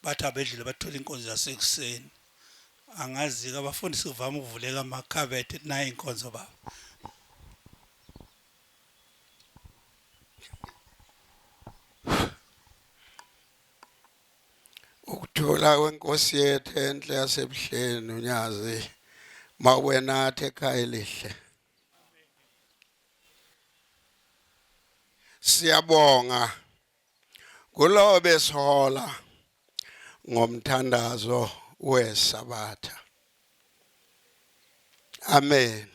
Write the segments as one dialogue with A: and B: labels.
A: Bathi abedlule bathola inkonzo yasekuseni. Angazi-ke abafundisi kuvama ukuvuleka amakhabethe nayo inkonzo baba.
B: Ukuthula kwenkosi yethu enhle yasebuhleni uNyazi mawube nathi ekhaya elihle. Siyabonga kulowo besihola ngomthandazo wesabatha. Amen.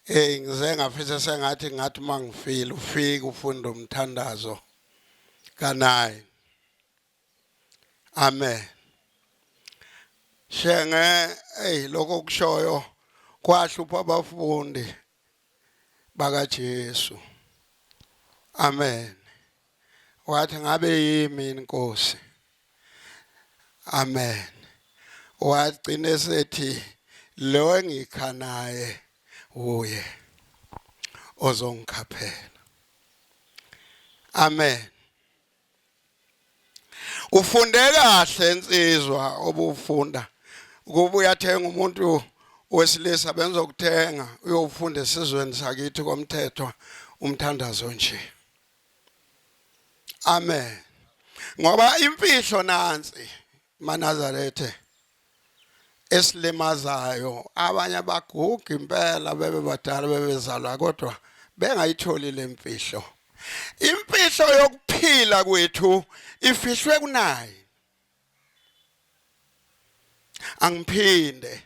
B: Hey ngize ngafisa sengathi ngathi mangifile ufike ufunda umthandazo ka9. Amen. Shenge hey lokho kushoyo kwahlupha abafundi bakaJesu. Amen. Wathi ngabe yimi inkosi. Amen. Wagcina sethi lo engikhanaye uye ozongikhaphela. Amen. Ufunde kahle insizwa obufunda ukuba uyathenga umuntu wesilisa benzokuthenga uyofunda esizweni sakithi komthetho umthandazo nje. Amen. Ngoba imfihlo nansi maNazarethe esilimazayo abanye abaguga impela bebe badala bebezalwa kodwa bengayitholi lemfihlo. Imfihlo yokuphila kwethu ifihlwe kunaye. Angiphinde.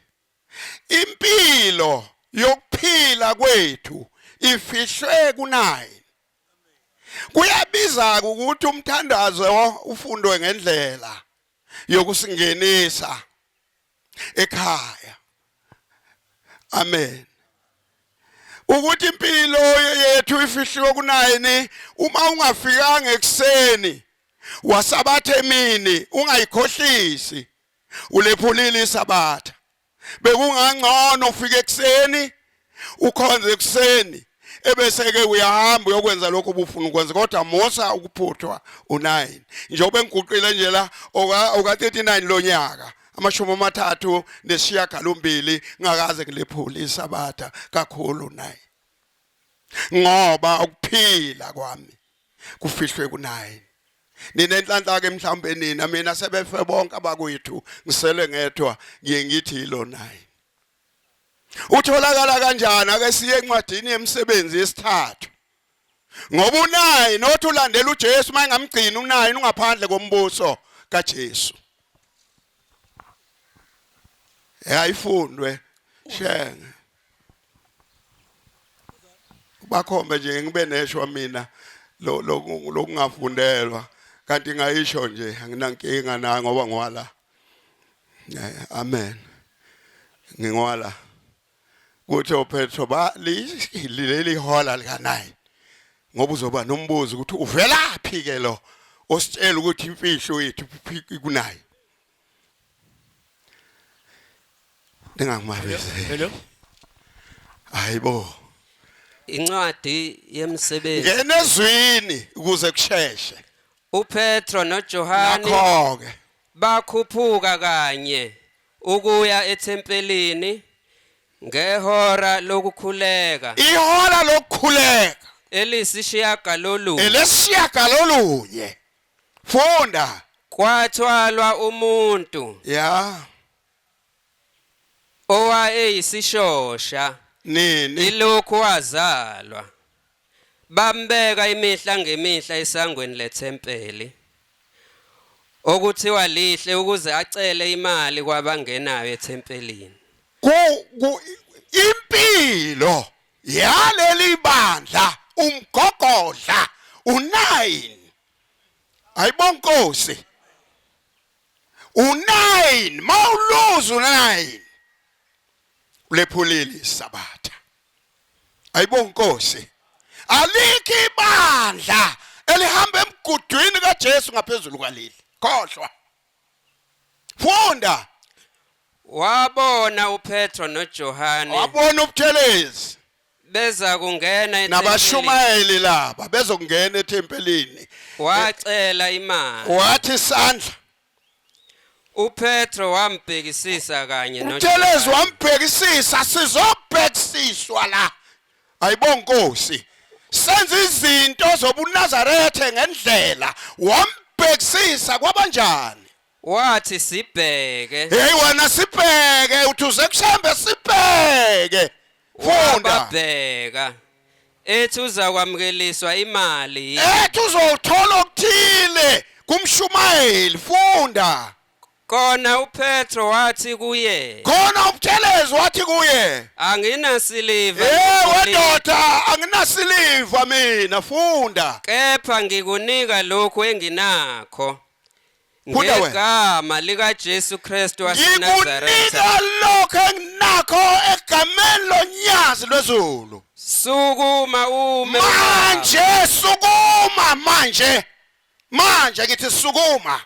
B: Impilo yokuphila kwethu ifihlwe kunaye. Kuyabiza ukuthi umthandazo ufundwe ngendlela yokusingenisa ekhaya. Amen. Ukuthi impilo yethu ifihliwe kunayini uma ungafikanga ekuseni wasabatha emini ungayikhohlisi ulephulile isabatha. Bekungangcono ufike ekuseni ukhonze ekuseni ebese ke uyahamba uyokwenza lokho ubufuna ukwenza kodwa musa ukuphuthwa u9 njengoba engiguqile nje la oka 39 lonyaka 38 ngakaze ngilephule isabatha kakhulu 9 ngoba ukuphila kwami kufihlwe ku9 ninenhlanhla ke mhlawumbe nina mina sebefe bonke abakwethu ngisele ngedwa ngiye ngithi yilo naye utholakala kanjani ake siye encwadini yemisebenzi yesithathu ngoba unaye nothi ulandela uJesu uma engamgcini unaye ungaphandle kombuso kaJesu ayifundwe shenge bakhombe nje ngibe neshwa mina lo lokungafundelwa kanti ngayisho nje anginankinga na ngoba ngwala eh, amen ngingwala kuthi oPetro ba leli hola lika 9 ngoba uzoba nombuzo ukuthi uvelaphi ke lo ositshela ukuthi imfihlo yethu kunaye Ningangimabizi.
A: Hello.
B: Hayibo.
C: Incwadi yemisebenzi.
B: Ngena ezwini ukuze kusheshe.
C: UPetro noJohane
B: Nakho-ke.
C: bakhuphuka kanye ukuya ethempelini ngehora lokukhuleka
B: Ihora lokukhuleka
C: elisishiyagalolunye.
B: elesishiyagalolunye. Funda.
C: Kwathwalwa umuntu
B: Ya.
C: owayeyisishosha
B: Nini?
C: ilokhu wazalwa. Bambeka imihla ngemihla esangweni lethempeli okuthiwa lihle ukuze acele imali kwabangenayo ethempelini.
B: Ku, ku impilo yaleli bandla umgogodla u9 Ayibonkosi. U9 mawuluza u9 ulephulile isabatha. Ayibonkosi. Alikho ibandla elihamba emgudwini kaJesu ngaphezulu kwaleli. Khohlwa. Funda.
C: Wabona uPetro noJohane.
B: Wabona ubuthelezi.
C: Beza kungena ethempelini.
B: Nabashumayeli laba bezokungena ethempelini.
C: Wacela imali.
B: Wathi isandla.
C: UPetro wambhekisisa kanye
B: noJesu. Wambhekisisa, sizobhekisiswa la. Ayibonga Nkosi. Senza izinto zobuNazarethe ngendlela. Wambhekisisa kwabanjani?
C: Wathi sibheke.
B: Hey wena sibheke, uthi uze kushembe sibheke. Funda.
C: Wababheka. Ethi uzakwamukeliswa imali.
B: Ethi uzothola okuthile kumshumayeli. Funda.
C: Kona uPetro wathi kuye.
B: Khona uButhelezi wathi kuye.
C: Anginasiliva.
B: Eh wedoda anginasiliva mina. Funda.
C: Kepha ngikunika lokhu enginakho.
B: Funda wena.
C: Ngegama likaJesu Kristu waseNazaretha.
B: Ngikunika lokho enginakho egameni lonyazi lwezulu.
C: Sukuma ume.
B: Manje sukuma manje. Manje ngithi sukuma.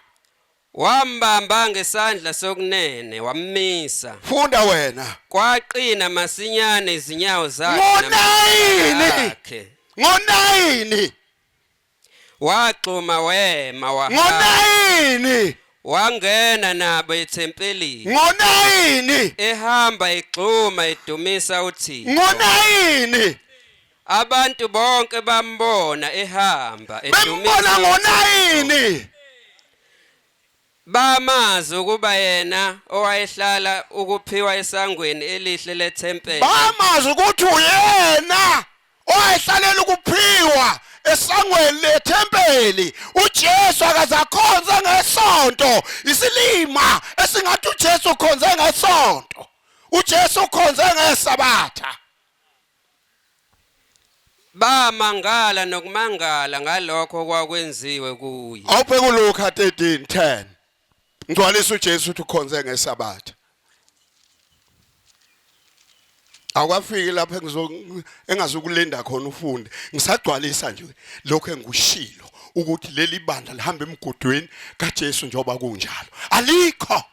C: Wambamba ngesandla sokunene wammisa.
B: Funda wena.
C: Kwaqina masinyane izinyawo zakhe.
B: Ngonayini. Ngonayini.
C: Waxhuma wema wahamba.
B: Ngonayini.
C: Wangena nabo ethempelini.
B: Ngonayini.
C: Ehamba egxuma edumisa uThixo.
B: Ngonayini.
C: Abantu bonke bambona ehamba
B: edumisa. Bembona ngonayini.
C: Bamazi ukuba yena owayehlala ukuphiwa esangweni elihle lethempeli.
B: Bamazi ukuthi uyena owayehlalela ukuphiwa esangweni lethempeli. uJesu akazakhonze ngesonto. Isilima esingathi uJesu ukhonze ngesonto. uJesu ukhonze ngesabatha.
C: Bamangala nokumangala ngalokho okwakwenziwe kuye.
B: Awubheke uLuka 13:10. Ngcwalisa uJesu uthi ukhonze ngesabatha. Awukafiki lapho engazukulinda khona ufunde. Ngisagcwalisa nje lokho engikushilo ukuthi leli bandla lihamba emgudwini kaJesu njengoba kunjalo. Alikho.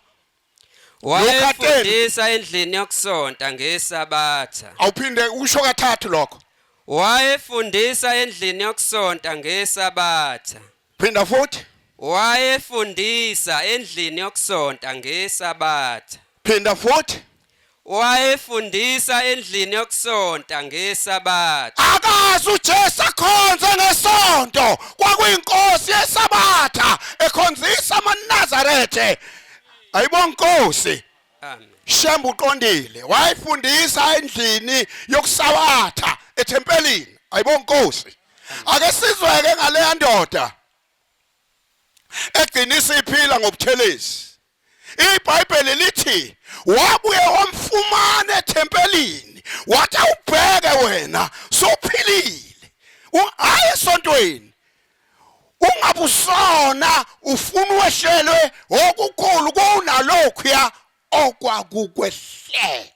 C: Wayefundisa endlini yokusonta ngeSabatha.
B: Awuphinde usho kathathu lokho.
C: Wayefundisa endlini yokusonta ngeSabatha.
B: Phinda futhi.
C: Wayefundisa endlini yokusonta ngeSabatha.
B: Phinda futhi.
C: Wayefundisa endlini yokusonta ngeSabatha.
B: Akazi uJesu akhonze ngesonto. Kwakuyinkosi yeSabatha ekhonzisa amaNazarethe. Ayibonga Nkosi.
C: Amen.
B: Shembe uqondile. Wayefundisa endlini yokusabatha ethempelini. Ayibonga Nkosi. Ake sizweke ngaleya ndoda egcina isiphila ngobuthelezi. IBhayibheli lithi wabuye wamfumana ethempelini wathi awubheke wena sophilile hayi esontweni ungabusona ufuna wehlelwe okukhulu kunalokhuya okwakukwehlele.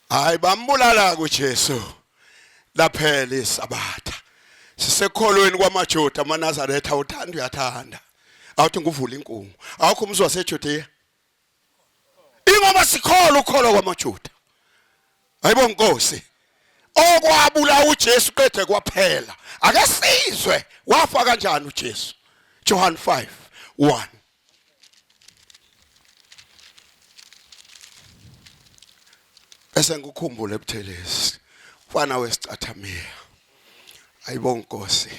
B: Hayi bambulala kuJesu laphela isabatha. Sisekholweni kwamaJuda amaNazaretha uthanda uyathanda. Awuthi nguvula inkungu. Awukho umzi waseJudea. Ingoba sikholwa ukholwa kwamaJuda. Hayibo Nkosi. Okwabula uJesu qede kwaphela. Ake sizwe wafa kanjani uJesu. John 5:1. Bese ngikukhumbule eButhelezi. Mfana wesicathamiya. Hayibo Nkosi.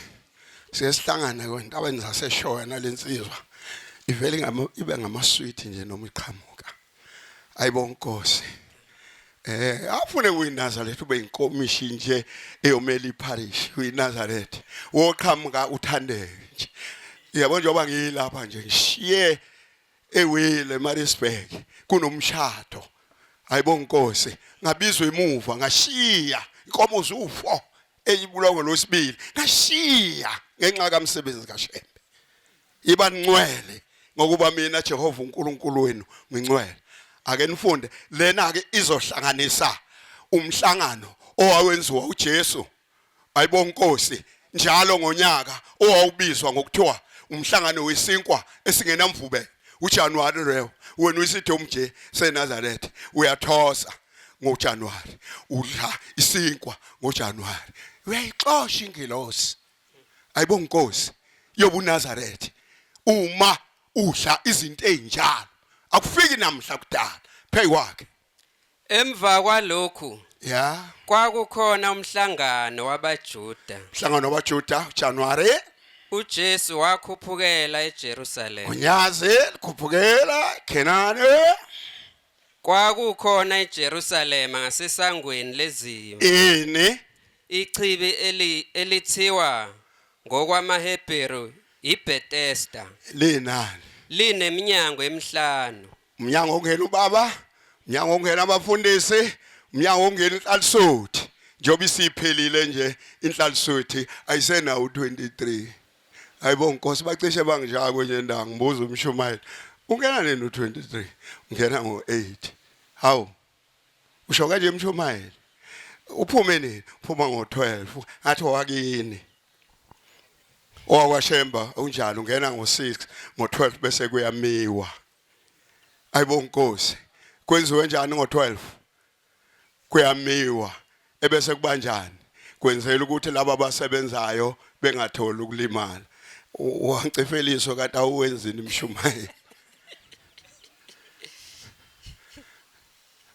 B: Siye sihlangane kwentabeni zaseshoya nalensizwa. Ivele ibe ngamaswiti nje noma iqhamuka. Hayibo Nkosi. Afune uyiNazaretha ube inkomishi nje eyomela iparish uyiNazaretha. Woqhamuka uthandeke nje. Yabo njengoba ngiyilapha nje ngishiye ewile eMaritzburg kunomshado. Hayibo Nkosi, ngabizwa emuva ngashiya inkomo zufo eyibulawa ngolwesibili ngashiya ngenxa kamsebenzi kaShembe. Iba ncwele ngokuba mina Jehova uNkulunkulu wenu ngincwele. Ake nifunde lena ke izohlanganisa umhlangano owawenziwa uJesu. Ayibo Nkosi, njalo ngonyaka owawubizwa ngokuthiwa umhlangano wesinkwa esingenamvubelo uJanuary leyo. Wena uyisithi umje seNazaretha uyathosa. ngoJanuary, udla isinkwa ngoJanuary, uyayixosha ingilosi. Ayibonga inkosi yobuNazaretha. Uma udla izinto ezinjalo akufiki namhla kudala phekwakhe.
C: Emva kwalokhu
B: ya
C: kwakukhona umhlangano wabaJuda.
B: Umhlangano wabaJuda January.
C: uJesu wakhuphukela eJerusalema.
B: Unyazi khuphukela Kenani.
C: Kwakukhona eJerusalema ngasesangweni lezimvu
B: Ini
C: ichibi elithiwa ngokwamaHebheru iBethesda,
B: linani
C: lineminyango emihlanu.
B: Umnyango ongena ubaba, umnyango ongena abafundisi, umnyango ongena inhlalisuthi. Njengoba isiphelile nje inhlalisuthi ayisenawo 23. Hayibo Nkosi, bacishe bangijaka kwenye indawo. Ngibuza umshumayeli, ungena nini u23? Ungena ngo8. Hawu, usho kanje umshumayeli, uphume nini? Uphuma ngo12. Ngathi owakini owakwashemba unjalo, ungena ngo6, ngo12 bese kuyamiwa. Ayibo Nkosi, kwenziwe njani ngo12? Kuyamiwa ebese kubanjani? Kwenzela ukuthi laba abasebenzayo bengatholi ukulimala. Wangicifeliso kanti awuwenzini imshumayeli?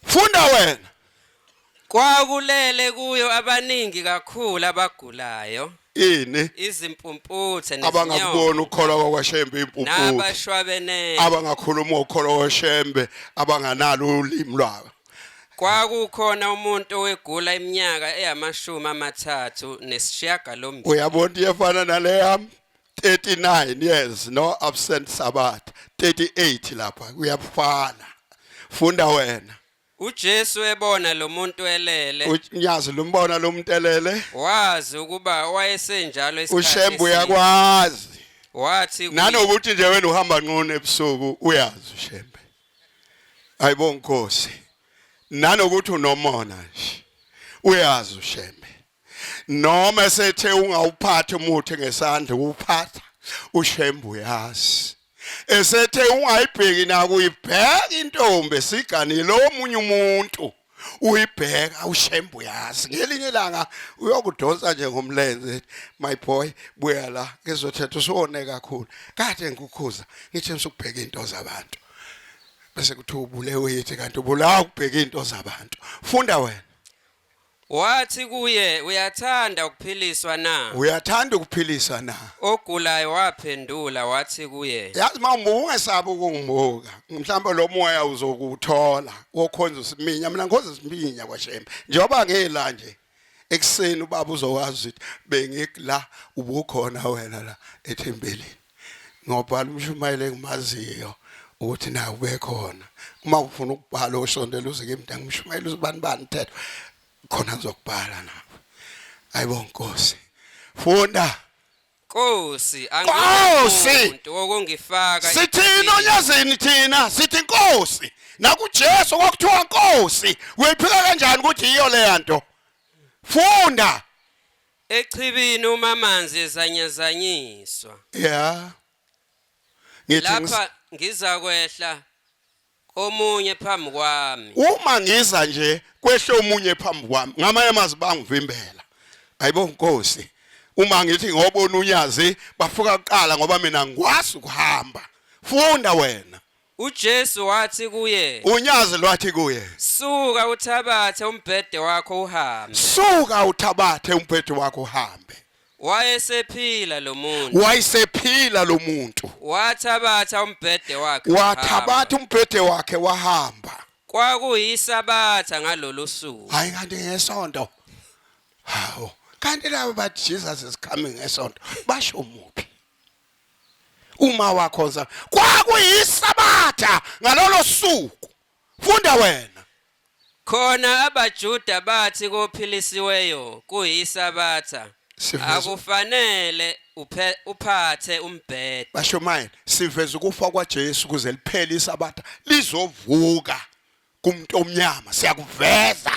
B: Funda wena.
C: Kwakulele kuyo abaningi kakhulu abagulayo,
B: Ini
C: izimpumputhe nezinyoka,
B: abangakubona ukukholwa kwaShembe, impumputhe,
C: nabashwabeneyo,
B: abangakhuluma ukukholwa kwaShembe, abanganalo ulimi lwabo.
C: Kwakukhona umuntu owegula iminyaka eyi-38.
B: Uyabona, iyafana nale yami, 39 years no absent Sabbath, 38 lapha kuyafana. Funda wena.
C: UJesu ebona lo muntu elele,
B: Unyazi lumbona lo muntu elele,
C: wazi ukuba wayesenjalo isikhathi
B: uShembe
C: eside.
B: uyakwazi.
C: Wathi kuye,
B: Nanokuthi nje wena uhamba nqunu ebusuku, uyazi uShembe. Ayibo Nkosi, nanokuthi unomona nje, uyazi uShembe. Noma esethe ungawuphathi umuthi ngesandla, uphatha, uShembe uyazi. Esethe ungayibheki nakuyibheka intombi esiganile omunye umuntu, uyibheka, uShembe uyazi. Ngelinye ilanga uyokudonsa nje ngomlenze, "My boy, buya la ngizothetha, usuwone kakhulu. Kade ngikukhuza ngithi usukubheka into zabantu." Bese kuthiwa ubulewe yithi, kanti ubulawa ukubheka into zabantu. Funda wena.
C: Wathi kuye, "Uyathanda ukuphiliswa na?"
B: Uyathanda ukuphilisa na?
C: Ogulayo waphendula wathi kuye,
B: Yazi uma ungesabi ukungibuka, mhlawumbe lo moya uzokuthola wokhonza usiminya. Mina ngikhonza isiminya kwaShembe. Njengoba ngila nje ekuseni, ubaba uzokwazi ukuthi bengikula, ubukhona wena la ethempelini. Ngobhala umshumayeli engimaziyo ukuthi nawe ube khona. Uma ufuna ukubhala, osondela uze kimi, ngimshumayeli uzibani bani thetho khona, ngizokubhala nawe. Ayibo Nkosi, funda.
C: "Nkosi,
B: Nkosi!
C: anginamuntu wokungifaka
B: Sithini
C: echibini."
B: onyazini thina sithi Nkosi. NakuJesu kwakuthiwa Nkosi. Uyiphika kanjani ukuthi yiyo leya nto? Funda.
C: Echibini uma amanzi ezanyazanyiswa.
B: Ya, ngithi
C: Lapha ngizakwehla omunye phambi kwami.
B: Uma ngiza nje kwehle omunye phambi kwami. Ngamanye amazwi bangivimbela. Ayibo Nkosi, uma ngithi ngobona unyazi, bafuka kuqala ngoba mina ngikwazi ukuhamba. Funda wena.
C: uJesu wathi kuye,
B: Unyazi lwathi kuye,
C: "Suka uthabathe umbhede wakho uhambe."
B: "Suka uthabathe umbhede wakho uhambe."
C: Wayesephila lo muntu.
B: Wayesephila lo muntu.
C: Wathabatha umbhede wakhe wahamba.
B: Wathabatha umbhede wakhe wahamba.
C: Kwakuyisabatha ngalolu suku.
B: Hayi, kanti ngesonto? Hawu, kanti laba bathi Jesus is coming ngesonto, basho muphi? Uma wakhonza, kwakuyisabatha ngalolo suku. Funda wena.
C: Khona abaJuda bathi kophilisiweyo, "Kuyisabatha, akufanele uphathe umbhede."
B: Bashumayela, siveza ukufa kwaJesu kuze liphele isabatha, lizovuka kumuntu omnyama, siyakuveza.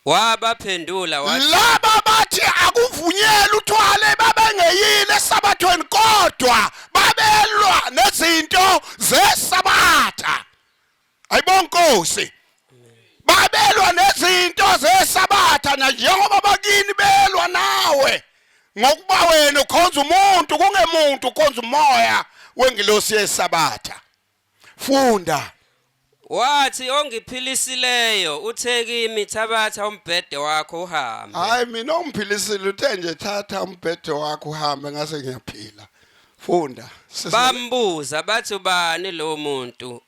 C: Wabaphendula wathi,
B: Laba bathi akuvunyelwa uthwale babengeyile esabathweni, kodwa babelwa nezinto zesabatha. Ayibonkosi babelwa nezinto zesabatha na njengoba bakini belwa nawe ngokuba wena ukhonza umuntu kungemuntu ukhonza umoya wengilosi yesabatha. Funda.
C: Wathi ongiphilisileyo uthe kimi thabatha umbhede wakho uhambe.
B: Hayi mina ongiphilisile uthe nje thatha umbhede wakho uhambe ngase ngiyaphila. Funda.
C: Bambuza bathi ubani lo muntu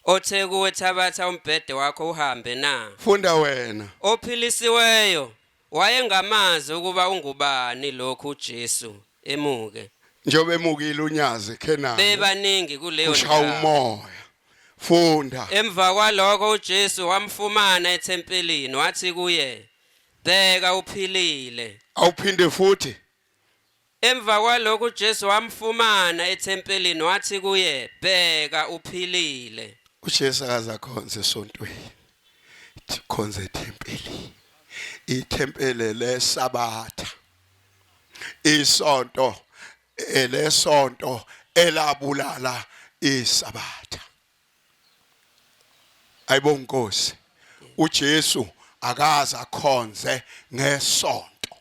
C: othe kuwe thabatha umbhede wakho uhambe na?
B: Funda wena.
C: Ophilisiweyo wayengamazi ukuba ungubani lokhu uJesu emuke.
B: Njengoba emukile unyazi Khenani.
C: Bebaningi kuleyo
B: Ushaya
C: ndawo.
B: umoya. Funda.
C: Emva kwalokho uJesu wamfumana ethempelini wathi kuye, Bheka uphilile.
B: Awuphinde futhi.
C: Emva kwalokho uJesu wamfumana ethempelini wathi kuye, Bheka uphilile.
B: uJesu akazakhonze esontweni. Khonze ethempelini. Ithempele lesabatha. Isonto elesonto elabulala isabatha. Ayibonga Nkosi. uJesu akaze akhonze ngesonto.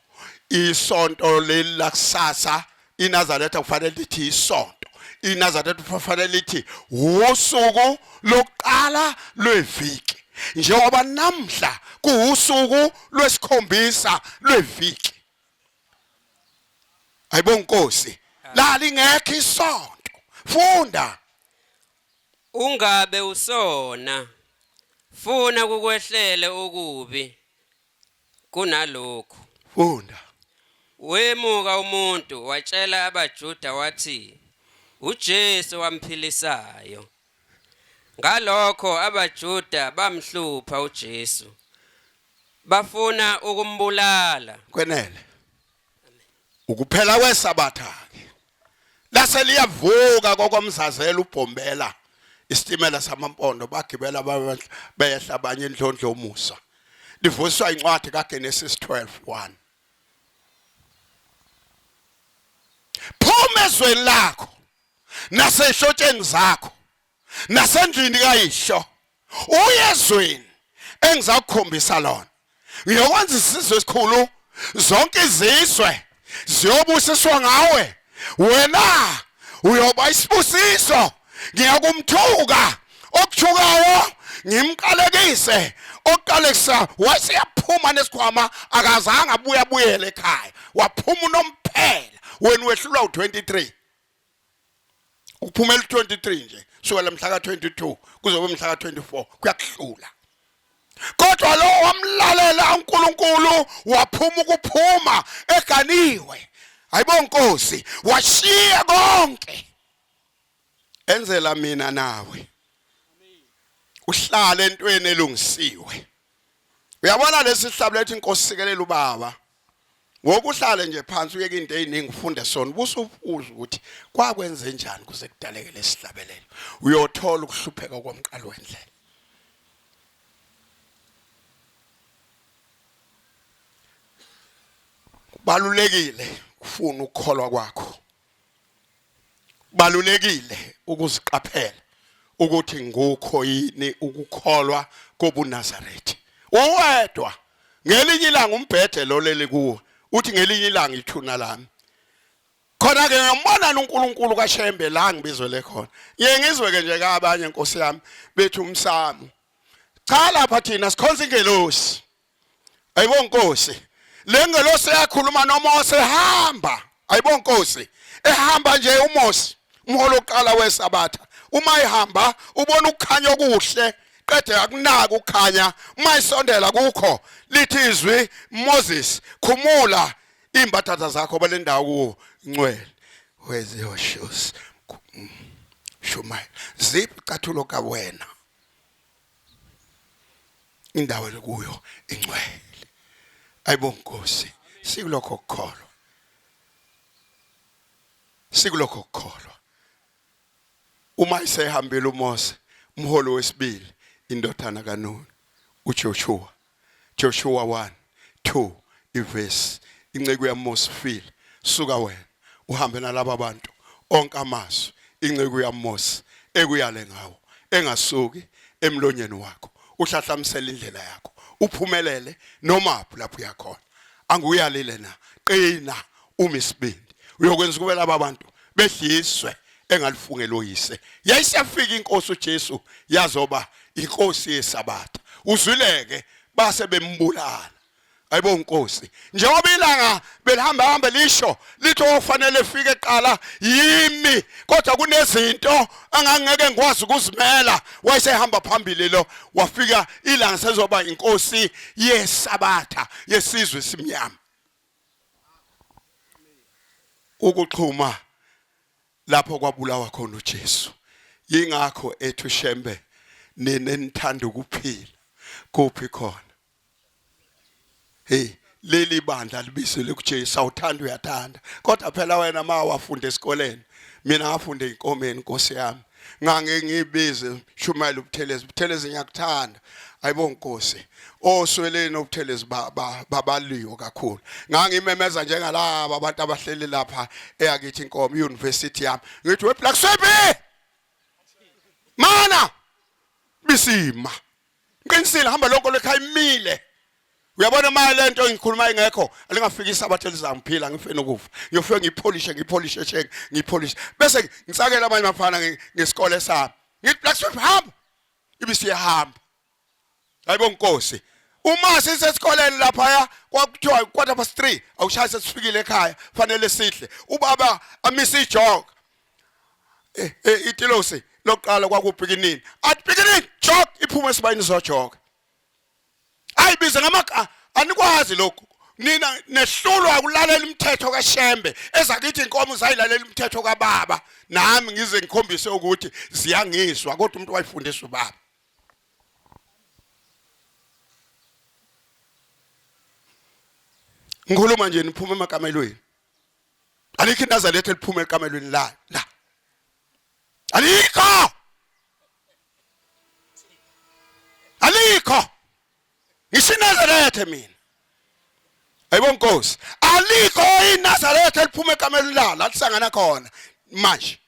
B: Isonto leli lakusasa iNazaretha kufanele lithi isonto. iNazaretha kufanele lithi usuku lokuqala lweviki. Njengoba namhla kuwusuku lwesikhombisa lweviki. Ayibonga Nkosi. Lalingekho isonto. Funda.
C: Ungabe usona, funa kukwehlele okubi kunalokhu.
B: Funda.
C: Wemuka umuntu watshela abaJuda wathi uJesu wamphilisayo. Ngalokho abaJuda bamhlupha uJesu. Bafuna ukumbulala.
B: Kwenele. Ukuphela kwesabatha ke. Lase liyavuka kokomzazela ubhombela isitimela samampondo bagibela bayehla abanye indlondlo umusa. Livuswa incwadi kaGenesis 12:1. Phuma ezweni lakho nasehlotsheni zakho nasendlini kayihlo uye ezweni engizakukhombisa lona ngiyokwenza isizwe esikhulu zonke izizwe ziyobusiswa ngawe wena uyoba isibusiso ngiyakumthuka okuthukayo ngimqalekise okuqalekisa waseyaphuma nesikhwama akazange abuye abuyele ekhaya waphuma unomphela wena wehlulwa u23 ukuphumela u23 nje sukela mhla ka22 kuzobe mhla ka24 kuyakuhlula kodwa lo wamlalela uNkulunkulu waphuma ukuphuma eganiwe hayibo Nkosi washiya konke enzela mina nawe uhlale entweni elungisiwe uyabona lesi sihlabelo ethi inkosi sikelela ubaba ngokuhlale nje phansi uyeke into eziningi ufunde sona ubusufuza ukuthi kwakwenze njani kuze kudaleke lesihlabelelo uyothola ukuhlupheka komqalo wendlela kubalulekile ufuna ukukholwa kwakho Kubalulekile ukuziqaphela ukuthi ngukho yini ukukholwa kobuNazaretha. Uwedwa ngelinye ilanga umbhede lo leli kuwo uthi ngelinye ilanga ithuna lami. Khona ke ngiyambona uNkulunkulu kaShembe la ngibizwele khona. Ngiye ngizwe ke nje kabanye Nkosi yami bethi umsamo. Cha lapha thina sikhonza ingelosi. Ayibo Nkosi. Le ngelosi yakhuluma noMose hamba. Ayibo Nkosi. Ehamba nje uMose umholo oqala wesabatha. Uma ehamba ubona ukukhanya okuhle qede akunaka ukukhanya uma isondela kukho lithi izwi Moses khumula imbathatha zakho balendawo kuwo incwele where's your shoes shumayela ziphi icathulo kawena indawo elikuyo ingcwele ayibo Nkosi sikulokho kukholwa sikulokho kukholwa uma isehambile uMose umholi wesibili indodana kaNuni uJoshua Joshua 1 2 ivesi inceku yaMose file suka wena uhambe nalaba bantu onke amazwi inceku yaMose ekuyale ngawo engasuki emlonyeni wakho uhlahlamisela indlela yakho uphumelele noma lapho uyakhona anguyalile na qina uma isibindi uyokwenza kube laba bantu bedliswe engalifungela oyise yayisiyafika inkosi uJesu yazoba inkosi yesabatha uzwileke base bembulala Ayibo Nkosi. Njengoba ilanga belihamba hamba lisho lithi ofanele efike eqala yimi kodwa kunezinto angangeke ngikwazi ukuzimela wayesehamba phambili lo wafika ilanga sezoba inkosi yesabatha yesizwe simnyama. Ukuxhuma lapho kwabulawa khona uJesu. Yingakho ethu Shembe nina enithanda ukuphila kuphi khona Hey leli bandla libizele kuJesu awuthanda uyathanda kodwa phela wena ma wafunda esikoleni mina ngafunda einkomeni Nkosi yami ngange ngibize shumayela ubuthelezi ubuthelezi ngiyakuthanda ayibo Nkosi osweleni obuthelezi babaliwe kakhulu ngangimemeza njengalaba abantu abahleli lapha eyakithi inkomo university yami ngithi we Black Sweepy mana bisima Ngiqinisile hamba lonke lekhaya imile. Uyabona uma lento engikhuluma ingekho alingafiki isabatha elizangiphila ngife nokufa. Ngiyofika ngipholishe ngipholishe shenge ngipholishe. Bese ngisakela abanye abafana ngesikole sami. Ngithi Black Swift hamba. Ibisiyahamba. Hayibo Nkosi. Uma sisesikoleni laphaya kwakuthiwa 3:15 awushaya sesifikile ekhaya fanele sihle. Ubaba amise ijoke. Eh, eh itilosi lokuqala kwakubhikinini athi bhikinini jog iphume esibayini izojoga ayibize ngama anikwazi lokhu nina nehlulwa ukulalela imithetho kaShembe ezakithi inkomo zayilalela imithetho kababa nami ngize ngikhombise ukuthi ziyangizwa kodwa umuntu wayifundisa ubaba ngikhuluma nje niphuma emakamelweni alikho inazaretha eliphuma ekamelweni layo la alikho alikho ngisho inazaretha mina ayibo nkosi alikho inazaretha eliphuma ekamelweni layo la lisangana khona manje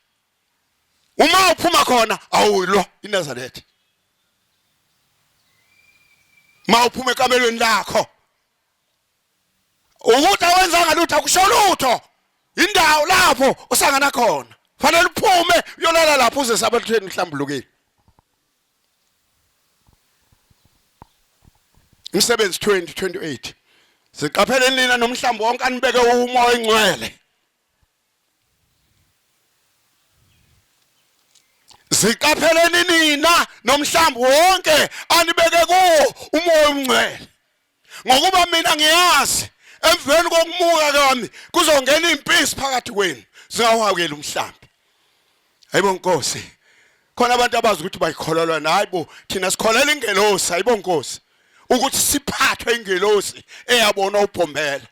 B: uma uphuma khona awulwa inazaretha ma uphuma ekamelweni lakho ukuthi awenzanga lutho akusho lutho indawo lapho usangana khona fanele uphume uyolala lapho uze sabathweni uhlambulukile Umsebenzi 20 28 Siqapheleni nina nomhlambi wonke anibeke umoya oyingcwele Ziqapheleni nina nomhlambi wonke anibeke kuwo umoya ongcwele ngokuba mina ngiyazi emveni kokumuka kwami kuzongena impisi phakathi kwenu zingawuhawukeli umhlambi hayibo nkosi khona abantu abazi ukuthi bayikholelwa na hayibo thina sikholela ingelosi hayibo nkosi ukuthi siphathwe ingelosi eyabona ubhombela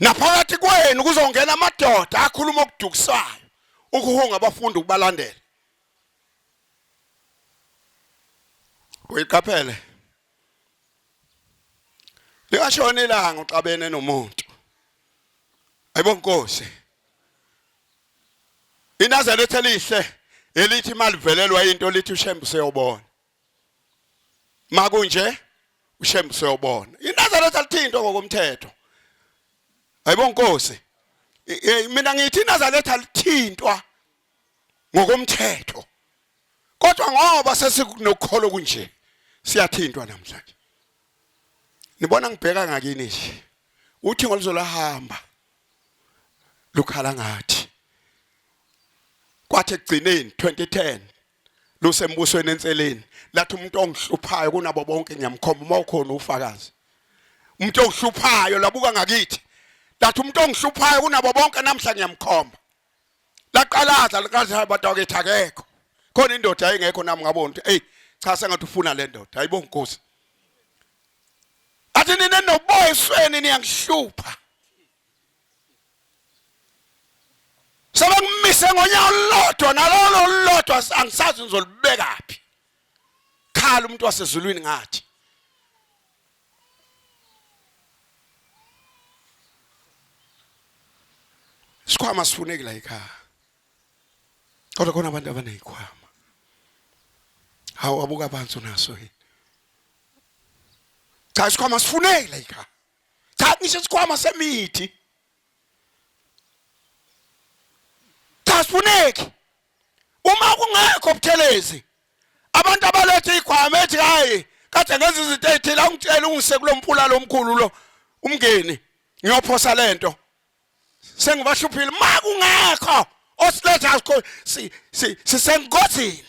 B: Naphakathi kwenu kuzongena amadoda akhuluma okudukisayo ukuhunga abafundi ukubalandela. Uyiqaphele. Lingashona ilanga uxabene nomuntu. Ayibo Nkosi. INazaretha elihle elithi malivelelwa into lithi uShembe useyobona. Makunje uShembe useyobona. INazaretha lithintwa ngokomthetho. Hayibo Nkosi. Mina ngithi iNazaretha lithintwa ngokomthetho. Kodwa ngoba sesinokukholo kunje siyathintwa namhlanje. Nibona ngibheka ngakini nje. Uthi ngoluzolahamba lukhala ngathi. Kwathi ekugcineni 2010 lusembusweni enseleni lathi umuntu ongihluphayo kunabo bonke ngiyamkhomba uma ukhona ufakazi umuntu ongihluphayo labuka ngakithi lathi umuntu ongihluphayo kunabo bonke namhla ngiyamkhomba laqalaza laqalaza abantu akithi akekho khona indoda ayingekho nami ngabona ukuthi hey cha sengathi ufuna le ndoda hayibo nkosi athi nina noboya esweni niyangihlupha sebengimise ngonyawo olulodwa nalolo olulodwa angisazi ngizolubekaphi khala umuntu wasezulwini ngathi isikhwama sifuneki la ekhaya kodwa khona abantu abanezikhwama Hawu, abuka phansi, unaso yini? Cha, isikhwama sifunele ekhaya. Cha, ngisho isikhwama semithi. Cha, sifuneki. Uma kungekho Buthelezi, abantu abaletha ikhwama ethi hayi, kade ngenza izinto ezithile, awungitshela ungise kulomfula lomkhulu lo umngeni, ngiyophosa lento sengibahluphile. Makungekho osiletha, sisengozini.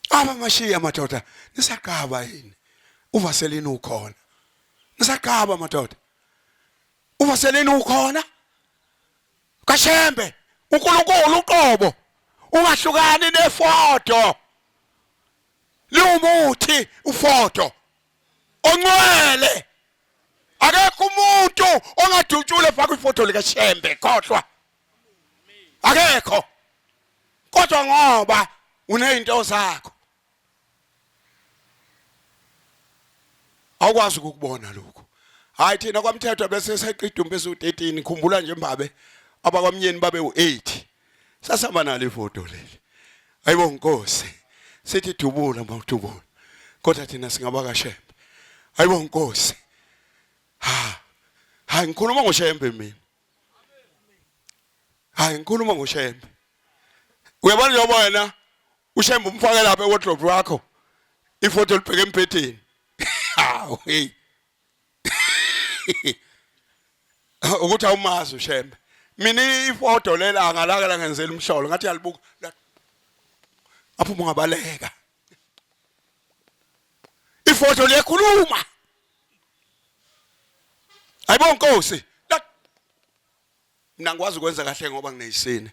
B: Abamashiya madoda, nisaqaba yini? Uvaselini ukhona. Nisaqaba madoda, uvaselini ukhona kaShembe, uNkulunkulu uqobo. Ungahlukani nefodo, liwumuthi ufodo oncwele. Akekho umuntu ongadutshula efaka ifodo likaShembe, khohlwa, akekho. Kodwa ngoba unezinto zakho, awukwazi ukukubona lokho. Hayi, thina kwamthetho bese seqidumbe esu-13. Khumbula nje mbabe abakwamnyeni babe u-8, sasihamba nalo ifoto leli. Ayibo Nkosi, sithi dubula mawudubula, kodwa thina singabakaShembe. Ayibo Nkosi, ha hayi, ngikhuluma ngoShembe mina. Hayi, ngikhuluma ngoShembe. Uyabona, njengoba wena uShembe umfake lapha ewardrobe wakho, ifoto libheke embhedeni, hawu hey, ukuthi awumazi uShembe. Mina ifoto lelanga lake langenzela umhlolo, ngathi yalibuka apho ungabaleka, ifoto liyakhuluma. Ayibo Nkosi, mina ngikwazi ukwenza kahle ngoba ngineyisini.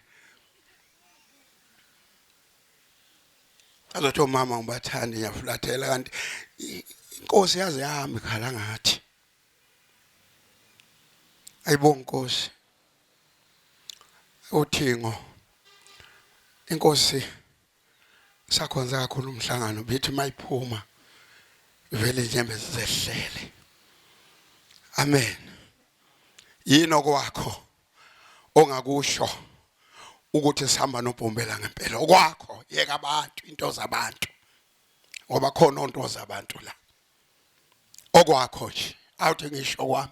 B: Azothi omama ngibathanda, ngiyafulathela, kanti inkosi yaze yami khala ngathi ayibo Nkosi. Uthingo inkosi sakhonza kakhulu umhlangano, bithi mayiphuma vele inyembezi zehlele. Amen. Yini okwakho ongakusho ukuthi sihamba nobhombela ngempela? Okwakho, yeka abantu, into zabantu, ngoba khona onto zabantu la. Okwakho nje, awuthi ngisho kwami,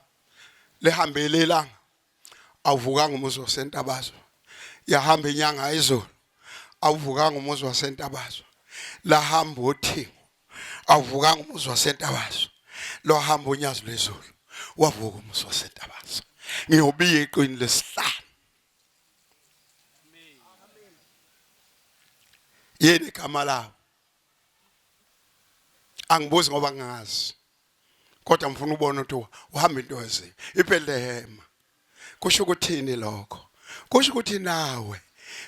B: lihambile ilanga, awuvukanga umuzi wasentabazwe. Yahamba inyanga izulu, awuvukanga umuzi wasentabazwe. Lahamba uthingo, awuvukanga umuzi wasentabazwe. Lohamba unyazi lwezulu, wavuka umuzi wasentabazwe. Ngiyobiya eqini lesihlanu. Yini igama lawo? Angibuzi ngoba ngingazi, kodwa ngifuna ubona ukuthi uhamba into ezinye. IBethlehem kusho ukuthini lokho? Kusho ukuthi nawe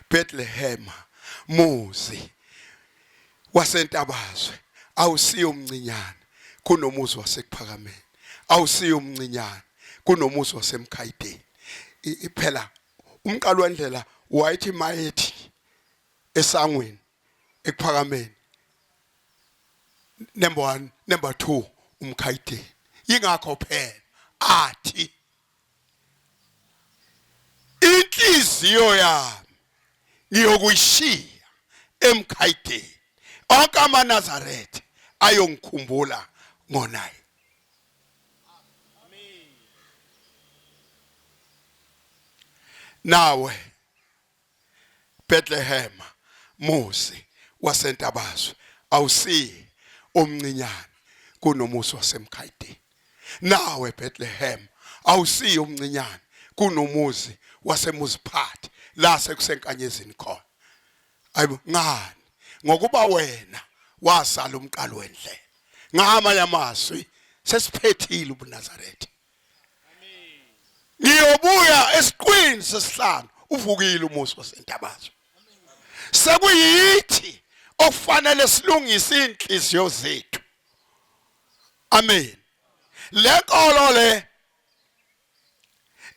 B: Bethlehem, muzi wasentabazwe, awusiyo umncinyane kunomuzi wasekuphakameni, awusiyo umncinyane kunomuzi wasemkhayideni. Iphela umqalo wendlela wayithi mayethi esangweni ekuphakameni, number 1, number 2 umkhayideni. Yingakho phela athi inhliziyo yami ngiyokuyishiya emkhayideni, onke amaNazaretha ayongikhumbula ngonaye. Nawe Bethlehem, muzi wasentabazwe, awusiye omncinyane kunomuzi wasemkhayideni. Nawe Bethlehem, awusiye omncinyane kunomuzi wasemuziphathi la sekusenkanyezini khona. Ayibo, ngani? Ngokuba wena wasala umqalo wendlela. Ngamanye amazwi, sesiphethile ubuNazaretha. Ngiyobuya esiqwini sesihlanu, uvukile umuzi wasentabazwe. Sekuyithi okufanele silungise inhliziyo zethu. Amen. Le nkolo le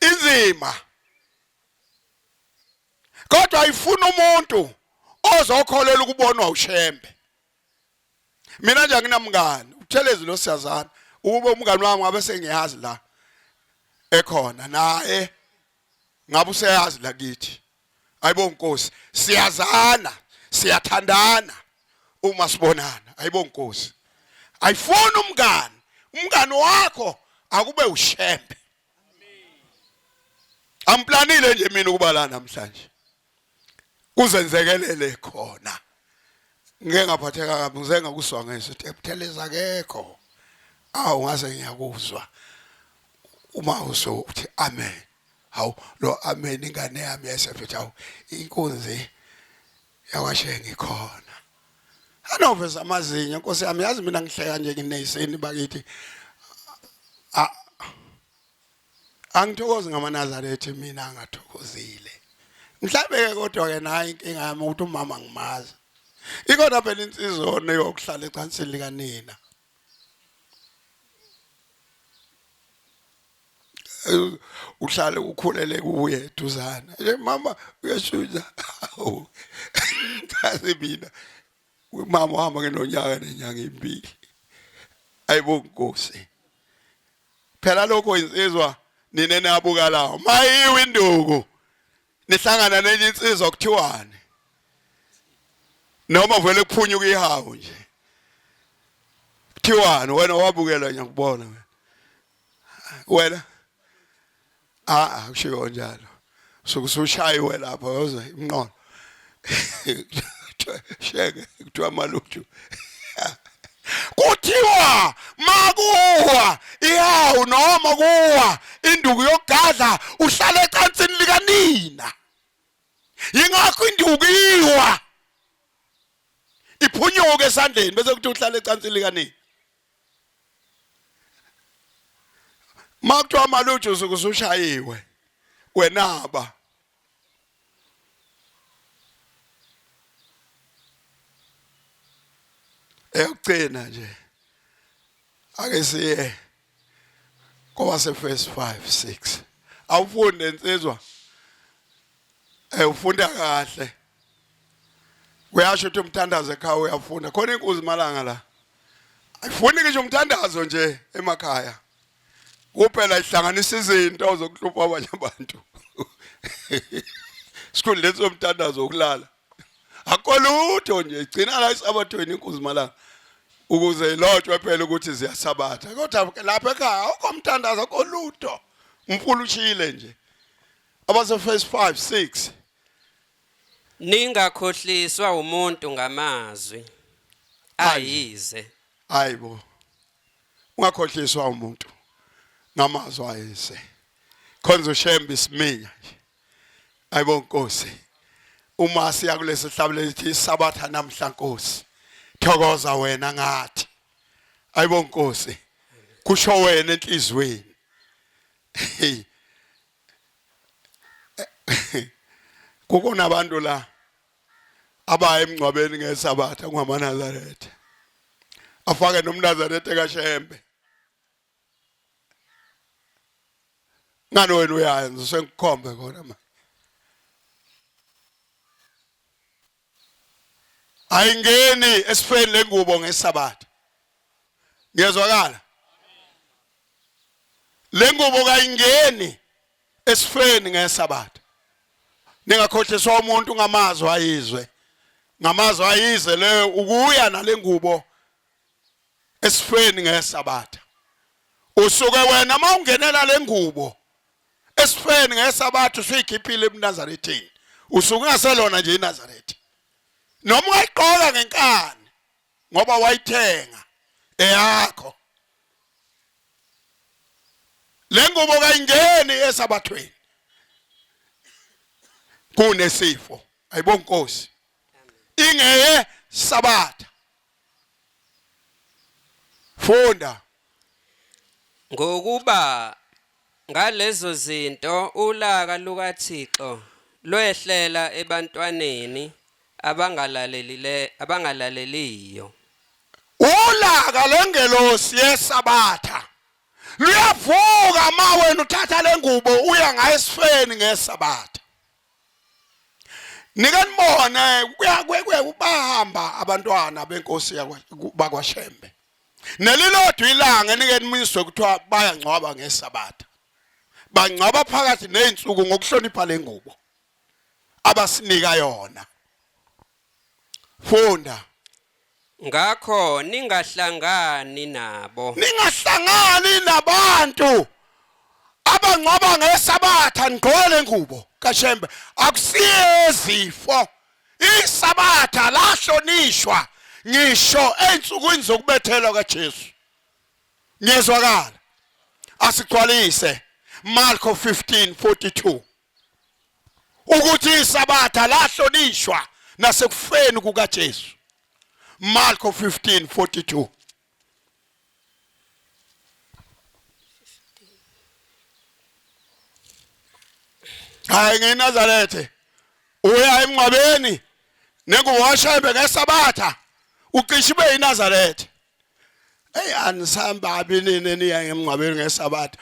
B: inzima, kodwa ayifuna umuntu ozokholela ukubonwa uShembe. Mina nje anginamngani, uThelezi lo siyazana. Ukube umngani wami ngabe sengiyazi la ekhona naye, ngabe useyazi la kithi. Ayibo Nkosi, siyazana, siyathandana uma sibonana. Ayibo Nkosi, ayifuni umngani, umngani wakho akube uShembe. Angiplanile nje mina ukuba la namhlanje, kuzenzekelele khona. Ngike ngaphatheka kabi, ngize ngakuswa ngezwi ukuthi eButhelezi akekho. Awu, ngase ngiyakuzwa uma usothi amen. Hawu, lo amen ingane yami yayisephethe. Hawu, inkunzi yakwashenga ikhona. Anoveza amazinyo Nkosi yami, yazi mina ngihleka nje ngineyiseni bakithi. Angithokozi ngamaNazaretha mina, angathokozile mhlawumbe ke, kodwa ke nayi inkinga yami ukuthi umama ngimazi. Ikona phela insizwa yokuhlala ecansini likanina, uhlale ukhulele kuye eduzane nje, mama uyashuza. Hawu, kazi mina umama uhamba ngenonyaka nenyanga impili. Ayibo Nkosi, phela lokho insizwa nina nabuka lawo mayiwe induku nihlangana nenye insizwa kuthiwani, noma vele kuphunyuka ihawu nje kuthiwani? Wena wabukela, ngiyakubona wena, wena a akushiwo njalo, suke usushayiwe lapho, yoze imnqolo sheke kuthiwa maluthu, kuthiwa makuwa ihawu noma kuwa induku yokugadla uhlala ecansini likanina. Yingakho induku iwa iphunyuke esandleni bese kuthi uhlala ecansini likanina. Makuthiwa maluju usuke usushayiwe wenaba. Eyokugcina nje, ake siye kowase verse 5 6. Awufunde insizwa, ufunda kahle, kuyasho ukuthi umthandazo ekhaya uyafunda khona. Inkuzi malanga la ayifuni ngisho umthandazo nje emakhaya kuphela, ihlanganisa izinto zokuhlupha abanye abantu sikhundleni somthandazo wokulala. Akho lutho nje, igcina la isabathweni inkuzi malanga ukuze ilotshwe phela ukuthi ziyasabatha, kodwa lapha ekhaya awukho umthandazo, akho lutho, umfula ushile nje. Abase verse 5 6.
C: Ningakhohliswa umuntu ngamazwi ayize.
B: Hayibo, ungakhohliswa umuntu ngamazwi ayize. Khonza uShembe isiminya nje. Ayibo Nkosi, uma siya kulesi hlabelo lithi isabatha namhla Nkosi, thokoza wena ngathi. Ayibo Nkosi, kusho wena enhlizweni. Kukona abantu la abaya emngcwabeni ngesabatha kungamaNazaretha, afake nomNazaretha kaShembe. Ngani wena uyaya? Ngizose ngikukhombe khona manje. Ayingeni esifeni lengubo ngesabatha, ngiyezwakala? Lengubo kayingeni esifeni ngesabatha. Ningakhohliswa umuntu ngamazwi ayizwe, ngamazwi ayize leyo ukuya nalengubo esifeni ngesabatha. Usuke wena mawungenela lengubo esifeni ngesabatha usuyikhiphile ebuNazarethini, usuke ungaselona nje iNazaretha, noma ungayiqoka ngenkani ngoba wayithenga eyakho. Lengubo kayingeni esabathweni kunesifo. Ayibo Nkosi, ingeye sabatha. Funda.
C: Ngokuba ngalezo zinto ulaka lukaThixo lwehlela ebantwaneni abangalalelile abangalaleliyo.
B: Ulaka lengelosi yesabatha luyavuka ma wena uthatha lengubo uya ngayo esifeni ngesabatha. Nike nibone kuya bahamba abantwana benkosi bakwaShembe, nelilodwa ilanga enike nimiswe kuthiwa bayangcwaba ngesabatha, bangcwaba phakathi nezinsuku ngokuhlonipha lengubo. Abasinika yona. Funda.
C: Ngakho ningahlangani nabo.
B: Ningahlangani nabantu abangcwaba ngesabatha nigqoke lengubo kaShembe akusiye izifo isabatha lahlonishwa ngisho einsukwini zokubethelwa kaJesu ngiyezwakala asigcwalise Marko 15:42 ukuthi isabatha lahlonishwa nasekufeni kukaJesu Marko 15:42 Hayi ngeNazarethe uya emngcwabeni nenguwashembe ngesabatha ucishe ube yiNazarethe Hey anisambabi nini niya emngcwabeni ngesabatha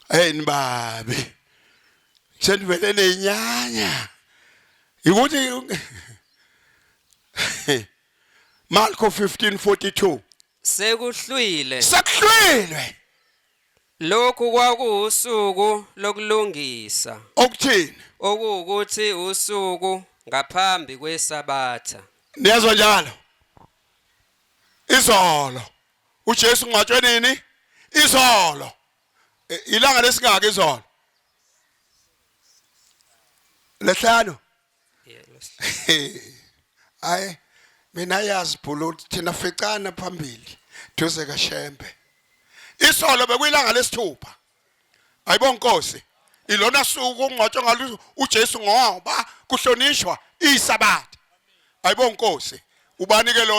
B: Hey nibabi senivele nenyanya ukuthi Marko 15:42
C: Sekuhlwile.
B: Sekuhlwile.
C: Lokhu kwakuwusuku lokulungisa.
B: Okuthini?
C: Okuwukuthi usuku ngaphambi kweSabatha.
B: Niyezwa njalo? Izolo uJesu ungcwatshwe nini? Izolo. E, ilanga lesingaki izolo? Lehlanu. Hayi mina yazi bhulu thina ficana phambili duze kaShembe. Isolo bekuyilanga lesithupha. Ayibo Nkosi. Ilona suku ungcwatshwa ngalo uJesu ngoba kuhlonishwa iSabatha. Ayibo Nkosi. Ubani ke lo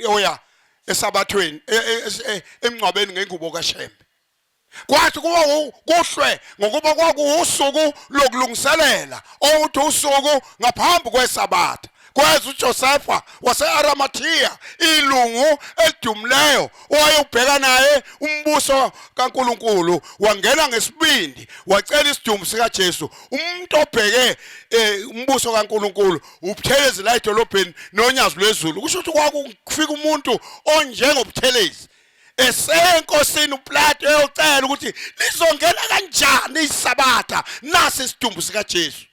B: oya esabathweni e, e, e, emngcwabeni ngengubo kaShembe? Kwathi kuba kuhlwe ngokuba kwakuwusuku lokulungiselela owuthi usuku ngaphambi kwesabatha kweza uJosefa waseAramathiya ilungu elidumileyo owayewubheka naye umbuso kaNkuluNkulu wangena ngesibindi wacela isidumbu sikaJesu umuntu obheke eh, umbuso kaNkuluNkulu ubuthelezi la edolobheni nonyazi lwezulu kusho ukuthi kwakufika umuntu onjengobuthelezi esenkosini uPlato eyocela ukuthi lizongena kanjani isabatha nasi isidumbu sikaJesu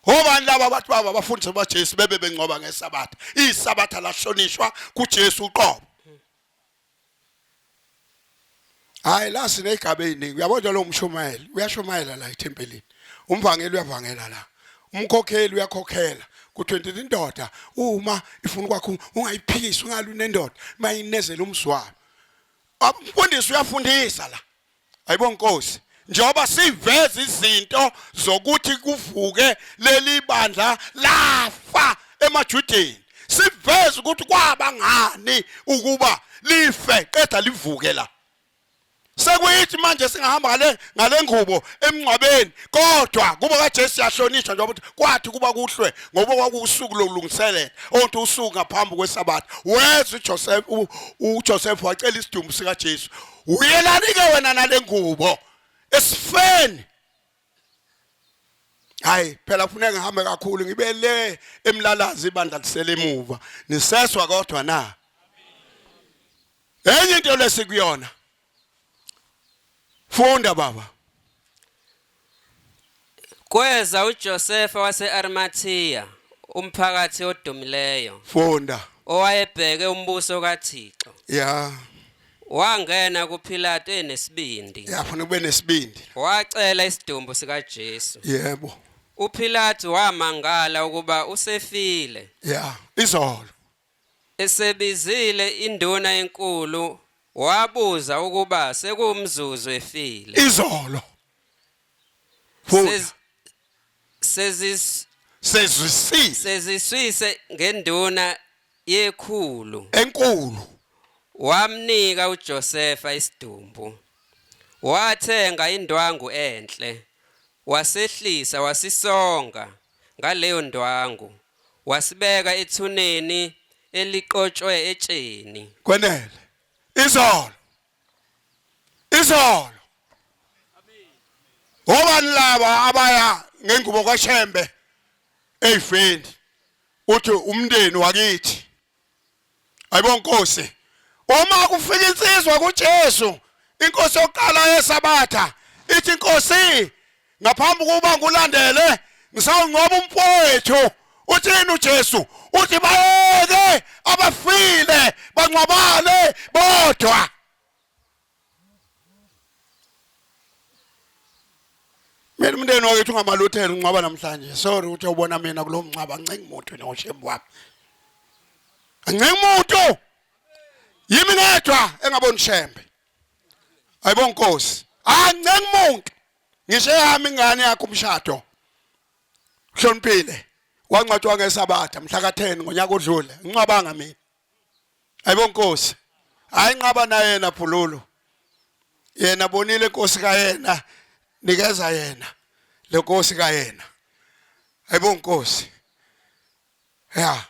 B: Obani laba abantu baba abafundisi baJesu bebe bengcoba ngesabatha isabatha lahlonishwa kuJesu uqobo Hayi la sinegaba eziningi uyabona lo mshumayeli uyashumayela la ethempelini umvangeli uyavangela la umkhokheli uyakhokhela ku-23 indoda uma ifuna ukwakho ungayiphikisi ungalwi nendoda mayinezela umzwalo umfundisi uyafundisa la ayibo nkosi njengoba siveza izinto zokuthi kuvuke leli bandla lafa emajudeni siveza ukuthi kwaba ngani ukuba life qeda livuke la sekuyithi manje singahamba ngale ngale ngubo emngcwabeni kodwa kuba kaJesu yahlonishwa njengoba ukuthi kwathi kuba kuhlwe ngoba kwakuwusuku lokulungiselela onke usuku ngaphambi kwesabatha weza uJoseph uJoseph wacela isidumbu sikaJesu uyelani ke wena nale ngubo esifeni hayi phela kufuneka ngihambe kakhulu ngibe le emlalazi ibandla lisele emuva niseswa kodwa na enye into lesikuyona funda baba
C: Kweza uJosefa wase-Arimathiya, umphakathi odumileyo,
B: funda
C: owayebheke umbuso kaThixo.
B: Ya
C: Wangena kuPilatu enesibindi.
B: Ya funa ube nesibindi.
C: Wacela isidumbu sikaJesu.
B: Yebo.
C: UPilatu wamangala ukuba usefile.
B: Ya izolo.
C: Esebizile induna enkulu wabuza ukuba sekuwumzuzu efile.
B: Izolo. Funda.
C: Sezis
B: Sezwisile.
C: Seziswise ngenduna yekhulu.
B: Enkulu.
C: Wamnika uJosefa isidumbu. Wathenga indwangu enhle. Wasehlisa wasisonga ngaleyo ndwangu. Wasibeka ethuneni eliqotshwe etsheni.
B: Kwenele. Izolo. Izolo. Obani laba abaya ngengubo kwaShembe eyifeni uthi umndeni wakithi Ayibo Nkosi. Uma kufika insizwa kuJesu, inkosi yokuqala yesabatha ithi inkosi Ngaphambi kokuba ngikulandele ngisawungcwaba umfowethu. Uthini uJesu? Uthi bayeke abafile bangcwabane bodwa. Mina umndeni wakithi ungamaluthela ungcwaba namhlanje. Sorry ukuthi ubona mina kulo mngcwaba ancengi muntu noshembu wami. Ancengi muntu. Yimi ngedwa engaboni shembe. Ayibo Nkosi. Ancengi muntu. Ngisho eyami ingane yakho umshado. Hloniphile. Wangcwatshwa ngesabatha mhla ka-10 ngonyaka odlule. Ngincwabanga mina. Ayibo Nkosi. Hayi nqaba nayena Phululu. Yena bonile inkosi kayena nikeza yena lenkosi kayena. Ayibo Nkosi. Ya.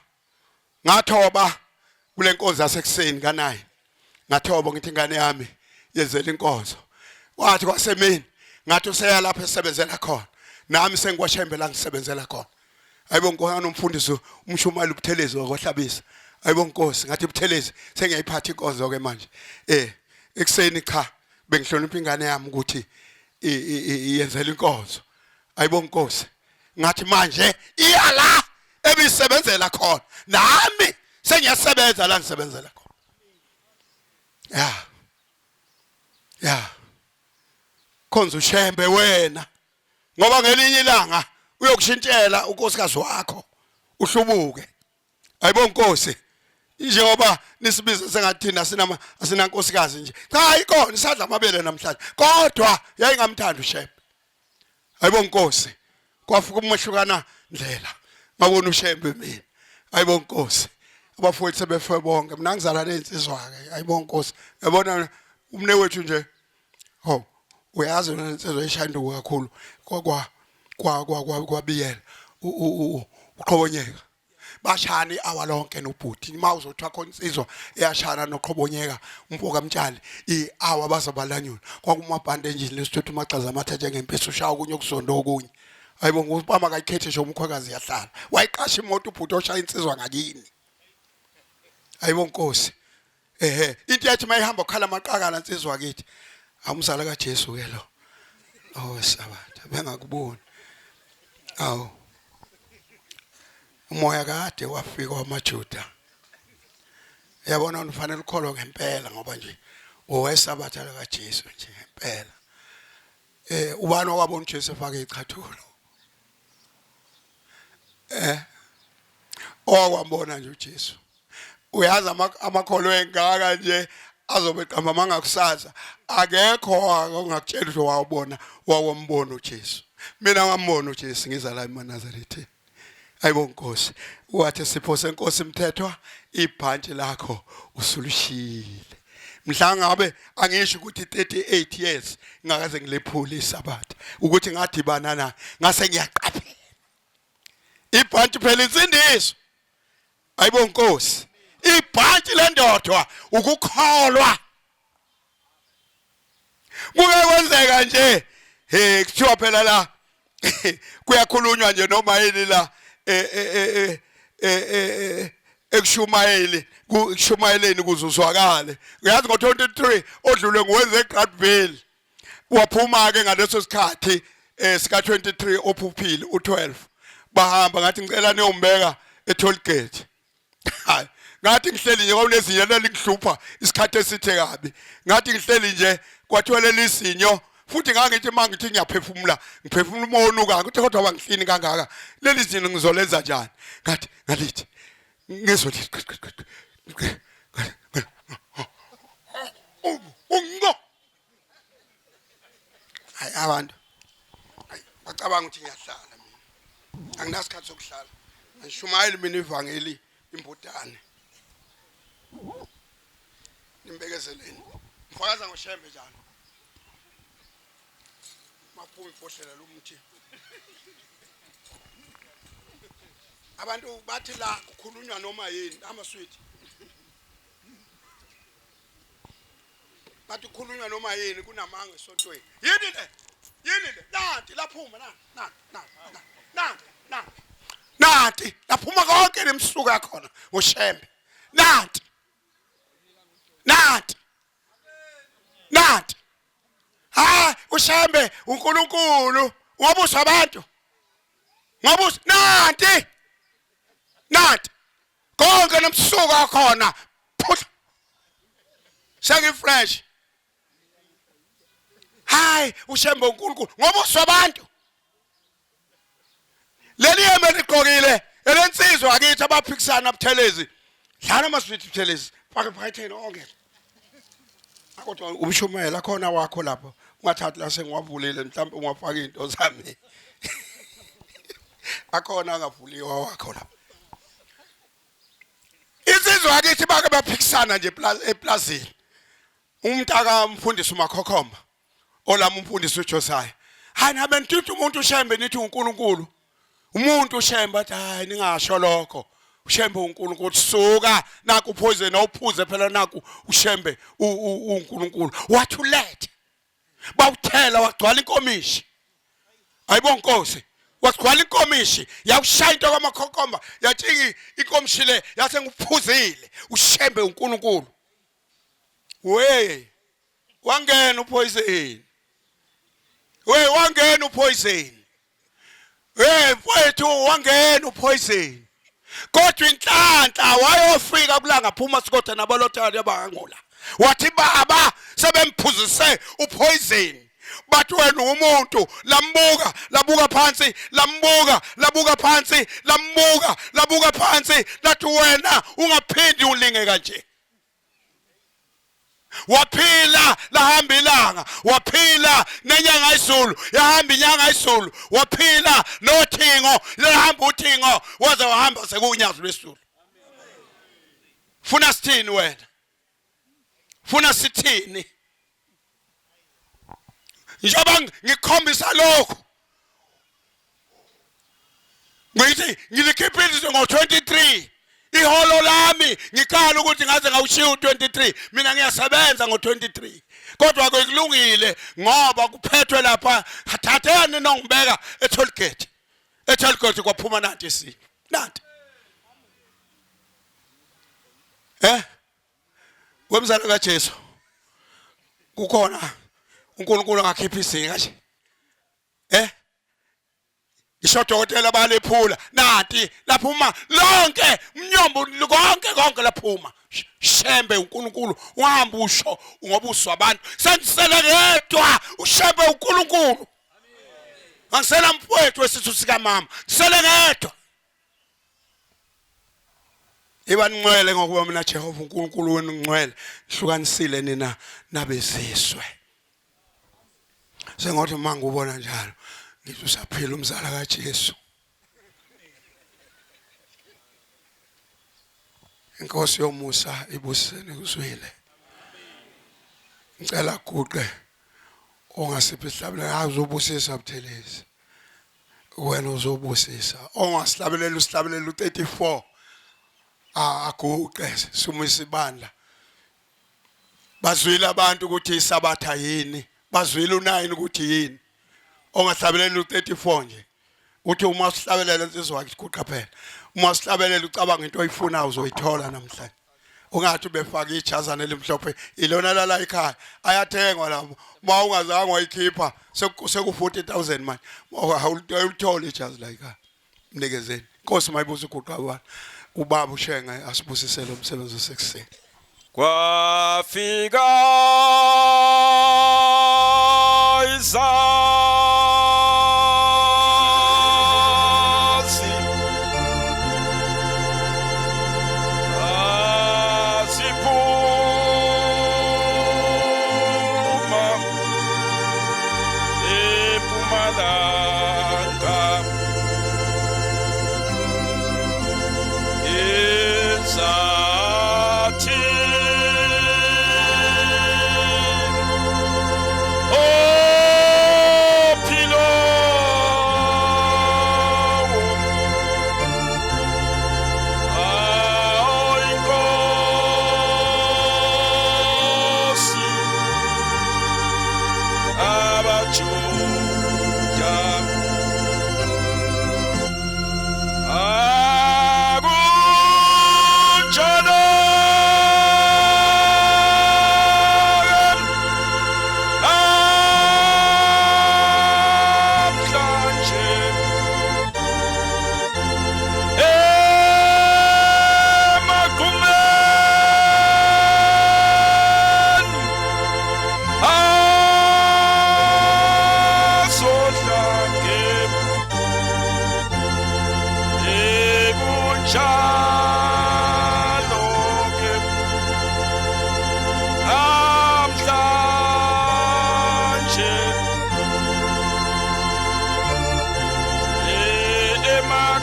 B: Ngathoba kule nkonzo yasekuseni kanayi. Ngathoba ngithi ingane yami yenzela inkonzo. Wathi kwasemini ngathi useya lapho esebenzela khona. Nami sengikwashembe la ngisebenzela khona. Ayibo nkosi nomfundisi umshumayeli uButhelezi wakwaHlabisa. Ayibo nkosi ngathi uButhelezi sengiyayiphatha inkonzo ke manje. Eh ekuseni cha bengihlonipha ingane yami ukuthi iyenzela inkonzo. Ayibo nkosi ngathi manje iya la ebisebenzela khona nami sengiyasebenza la ngisebenzela khona. Ya. Ya. Khonza ushembe wena. Ngoba ngelinye ilanga uyokushintshela unkosikazi wakho uhlubuke. Ayibo nkosi, njengoba nisibiza sengathi thina sinama asinankosikazi nje. Cha, ikhona isadla amabele namhlanje, kodwa yayingamthanda uShembe. Ayibo nkosi, kwafika umehlukana ndlela ngabona uShembe mina. Ayibo nkosi, abafowethu sebefe bonke, mina ngizala nezinsizwa ke. Ayibo nkosi, yabona umne wethu nje. Oh, uyazi wena insizwa eshaya induku kakhulu kwa kwa kwa kwa kwabiyela uqhobonyeka. Bashana i-hour lonke nobhuti. Uma uzothiwa khona insizwa eyashana noqhobonyeka umfo kaMtshali i-hour bazobalanyula. Kwakumabhande enjini lesithuthu umagxaza amathe njengempisi ushaya okunye okuzonda okunye. Hayibo ngubama kayikhethe nje umkhwekazi yahlala. Wayiqasha imoto ubhuti oshaya insizwa ngakini. Hayibo Nkosi. Ehe, into yathi mayihamba kukhala amaqakala insizwa kithi. Awumzala kaJesu ke lo. Oh sabatha bengakuboni. Awu. Umoya kade wafika wamaJuda. Yabona ufanele ukholwe ngempela ngoba nje owesabatha likaJesu nje ngempela. Eh ubani owabona uJesu efake ichathulo? Eh owakwambona nje uJesu. Uyazi amakholwa engaka nje azobe qamba manga kusasa akekho ongakutshela ukuthi wawubona wawumbona uJesu. Mina ngambona uJesu ngiza la eMaNazaretha. Ayibo Nkosi, wathi sipho senkosi Mthethwa ibhantshi lakho usulushiyile. Mhla ngabe angisho ukuthi 38 years ngakaze ngilephule isabatha ukuthi ngadibana na ngase ngiyaqaphela. Ibhantshi phela insindiso. Ayibo Nkosi, ibhantshi lendodwa ukukholwa. Kuke kwenzeka nje he kuthiwa phela la kuyakhulunywa nje noma yini la ekushumayeli kushumayeleni kuzuzwakale. Uyazi ngo-23 odlule nguwenze eGradville waphuma ke ngaleso sikhathi sika 23 ophuphile u12 bahamba ngathi ngicela niyombeka etollgate. Hayi ngathi ngihleli nje kwakunezinyo elingihlupha isikhathi esithe kabi. Ngathi ngihleli nje kwathiwa leli zinyo futhi ngangithi uma ngithi ngiyaphefumula ngiphefumula umoya onukayo ukuthi kodwa bangihlini kangaka leli zinyo ngizolenza njani. Ngathi ngalithi ngizwe ungo hayi abantu bacabanga ukuthi ngiyahlala mina anginasikhathi sokuhlala angishumayeli mina ivangeli imbudane nimbekezeleni ngifakaza ngoshembe njalo maphuma ibhodlela lomuthi abantu bathi la kukhulunywa noma yini amaswidi bathi kukhulunywa noma yini kunamanga esontweni yini le yini le nanti laphuma nanti nanti nanti nanti nanti nanti laphuma konke lemsuka khona ngoshembe nanti nanti nanti ha ushembe uNkulunkulu. Ngoba abantu. Ngoba nanti. Nanti. Konke nomsuka khona. Phutha. Sengifresh. Hayi, uShembe uNkulunkulu ngoba uswabantu. Leli yeme ligqokile elensizwa akithi abaphikisana Buthelezi. Dlala amaswiti Buthelezi. Faka phakatheni onke. Kodwa umshumayela khona wakho lapho. Ungathathi la sengiwavulile mhlawumbe ungafaka into zami. Akhona angavuliwa wakho lapho. Insizwa akithi bake baphikisana nje eplazini. Umntaka umfundisi uMakhokhomba olami umfundisi uJosiah. Hayi nabe nithinta umuntu uShembe nithi uNkulunkulu. Umuntu uShembe athi hayi ningasho lokho. uShembe uNkulunkulu suka naku poison awuphuze phela naku uShembe uNkulunkulu. Wathi ulethe. Bawuthela wagcwala inkomishi. Ayibo Nkosi. Wagcwala inkomishi yawushaya into kwamakhokhomba yatshinga inkomishi le yase ngikuphuzile uShembe uNkulunkulu. We wangena upoison. We wangena upoison. Hey mfowethu wangena upoison. Kodwa inhlanhla wayofika kulanga phuma sikodwa nabalothane abangula. Wathi baba sebemphuzise upoison. Bathi wena umuntu lambuka labuka phansi lambuka labuka phansi lambuka labuka phansi lathi wena ungaphindi ulinge kanje. Waphila lahamba ilanga, waphila nenyanga izulu, yahamba inyanga izulu, waphila nothingo, lahamba uthingo, waze wahamba sekunyazi lwesulu. Funa sithini wena? Funa sithini? Njengoba ngikhombisa lokho ngithi ngilikhiphile ngo-23 iholo lami ngikhala ukuthi ngaze ngawushiya u-23 mina ngiyasebenza ngo-23 kodwa kulungile ngoba kuphethwe lapha thatheni nongibeka etollgate etollgate kwaphuma nanti isi nanti eh wemzalo kaJesu kukhona uNkulunkulu angakhipha izinga nje eh ngisho dokotela balephula nanti laphuma lonke umnyombo konke konke laphuma Shembe uNkulunkulu uhamba usho ngoba uswa abantu sengisele ngedwa uShembe uNkulunkulu angisela mfowethu wesithu sikamama ngisele ngedwa iba ningcwele ngokuba mina Jehova uNkulunkulu wenu ngcwele hlukanisile nina nabezizwe sengothi uma ngubona njalo ngithi usaphila umzala kaJesu Inkosi yomusa ibusisene kuzwile ngicela guqe ongasiphi isihlabelelo hayi uzobusisa Buthelezi wena uzobusisa ongasihlabelela usihlabelela u34 aguqe sumisa ibandla bazwile abantu ukuthi isabatha yini bazwile u9 ukuthi yini ongahlabelela u34 nje uthi uma usihlabelela insizwa wakhe guqa phela uma usihlabelela ucabanga into oyifunayo uzoyithola namhlanje ungathi ubefaka ijazana elimhlophe ilona lala ekhaya ayathengwa lapho uma ungazange wayikhipha seku 40000 manje awulitholi ijazi la ekhaya mnikezeni inkosi mayibuza uguqa abantu ubaba uShenge asibusisele umsebenzi osekuseni
D: Kwafika izazi aziphuma empumalanga izathi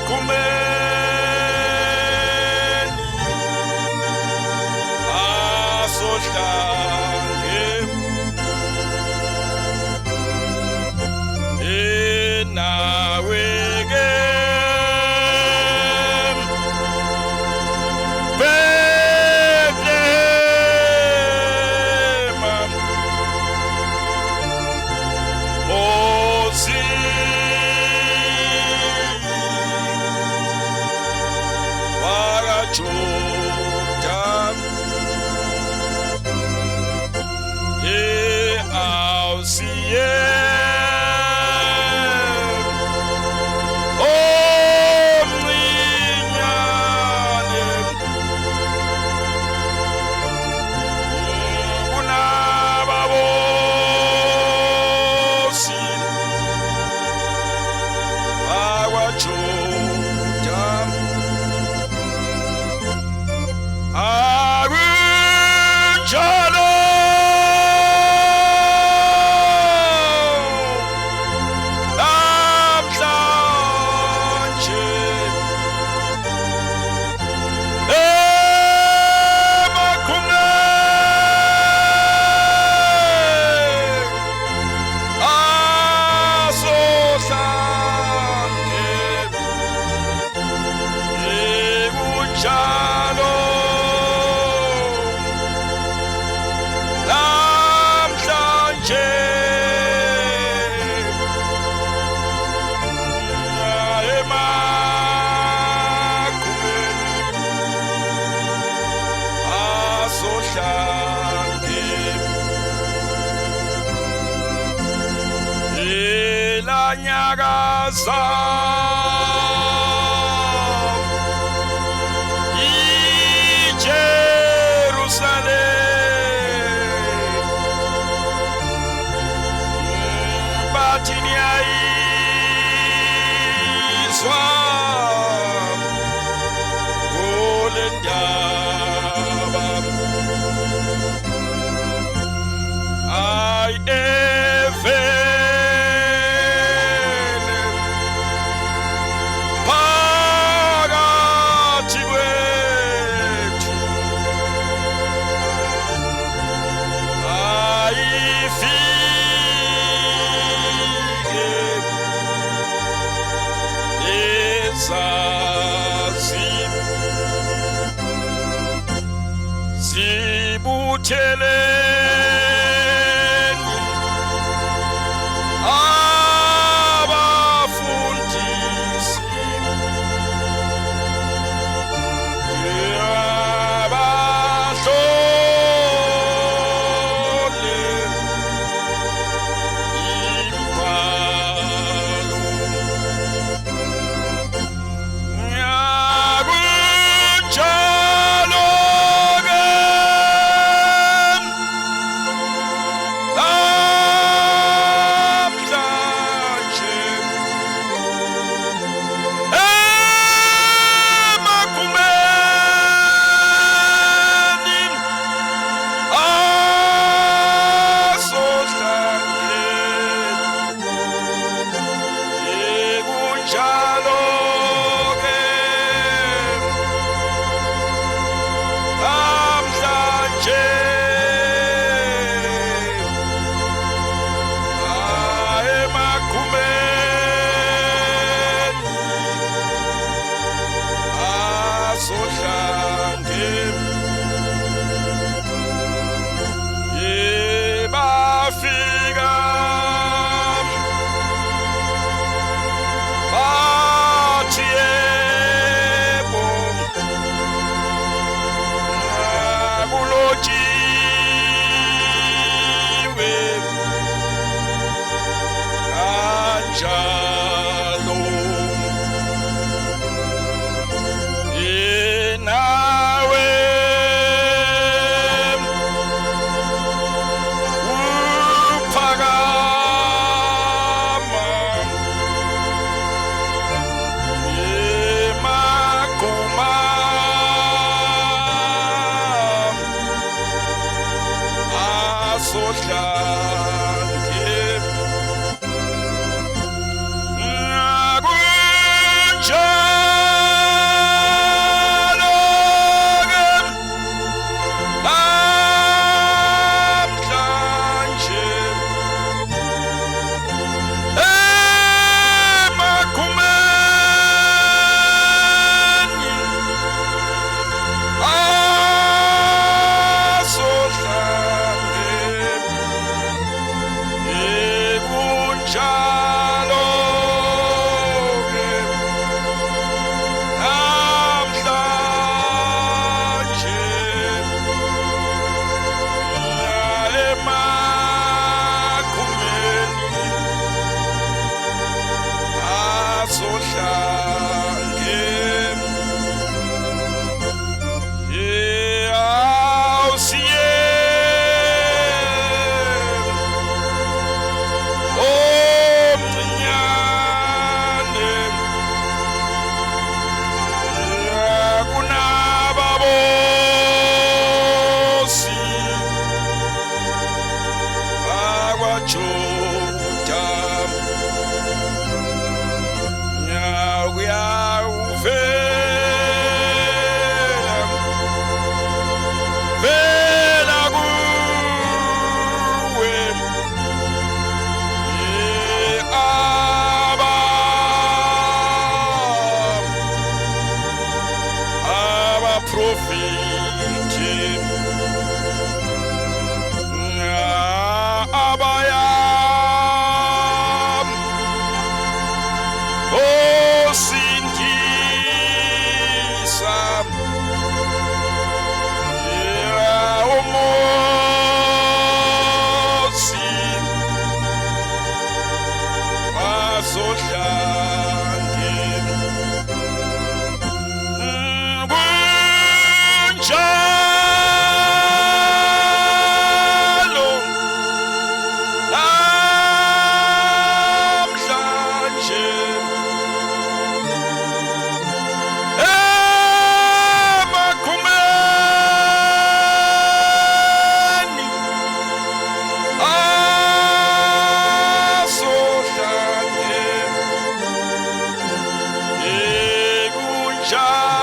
D: Emaqhumeni asohlange enawe ke Bethlehem Ozi bakaJuda awusiye omncinyane kunababosi bakwaJuda akunjalo namhlanje emakhumeni asohlange ekunjalo namhlanje emakhumeni asohlange elanyakaza iJerusalem bathi niyayizwa kule ndaba ay evele phakathi kwethu ayifike ezazi zibutheleni abafundisi abahlole imbhalo Ngiyakunjalo ke Kuyawuvela vela kuwe aba abaprofiti abaya osindisa umosi wasohlange kunjalo namhlanje emakhumeni asohlange kunjalo.